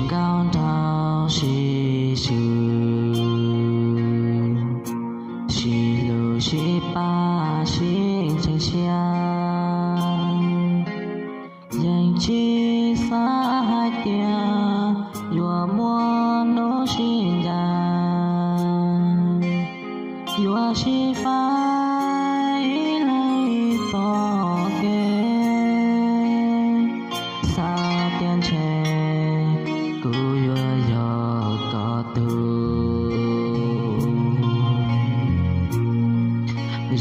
Nkauj nraug sib swm, sib hlub sib pab sib ntseeg siab. Yeej tsis xav hais tias yuav muaj hnub sib ncaim, yuav sib faib ib leeg ib txoj kev. Xav tias ntshe kuv yuav yog koj tug,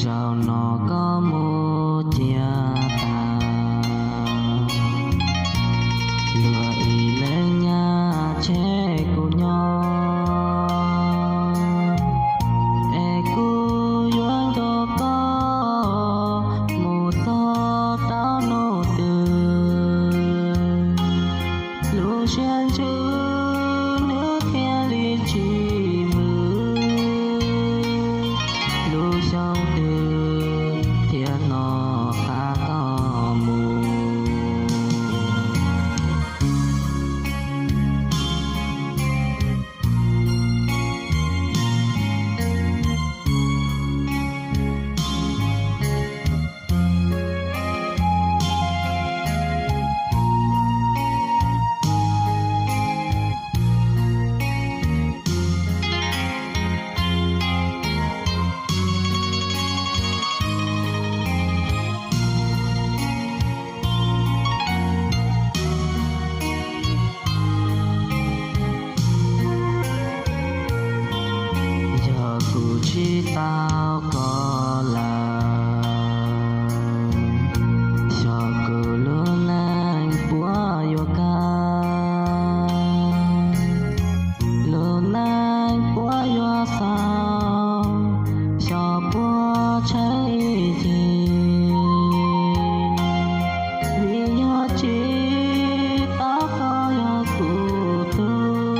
zaum no koj mus ciaj tas, luag ib leeg nyab tseg kuv nyob, es kuv yuav nco koj mus txog rau hnub twg. Lub siab ntsws nws thiaj li tsis vwm, lub xyoo twg thiaj hnov qab koj mus. Yog kuv tsis tau koj lawm, xyov kuv lub neej puas yuav kaj, lub neej puas yuav xaus, xyov puas tsheej ib ceg. Vim yog tsis tau koj yog kuv tug,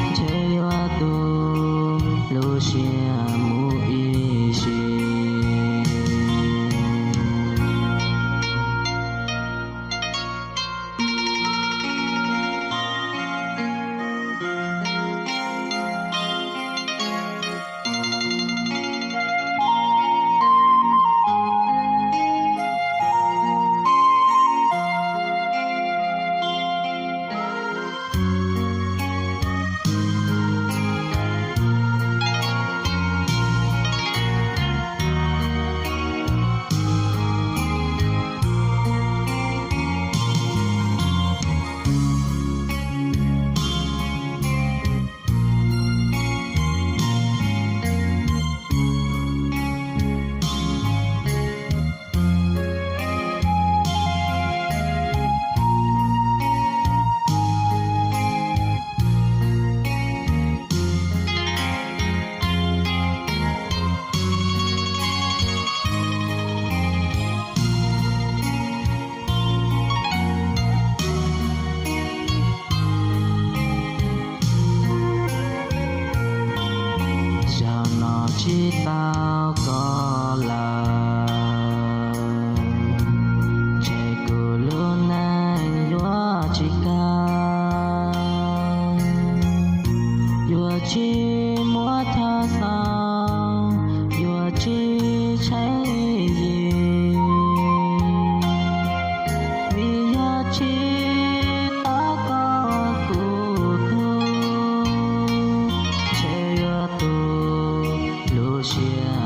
ntshe yuav tu lub siab mus ib sim. Zaum no tsis tau koj lawm, ntshe kuv lub neej yuav tsis kaj, yuav tsis muaj chaw xaus, yuav tsis tsheej ib yig. Vim yog tsis tau koj kuv tug, ntshe yuav tu lub siab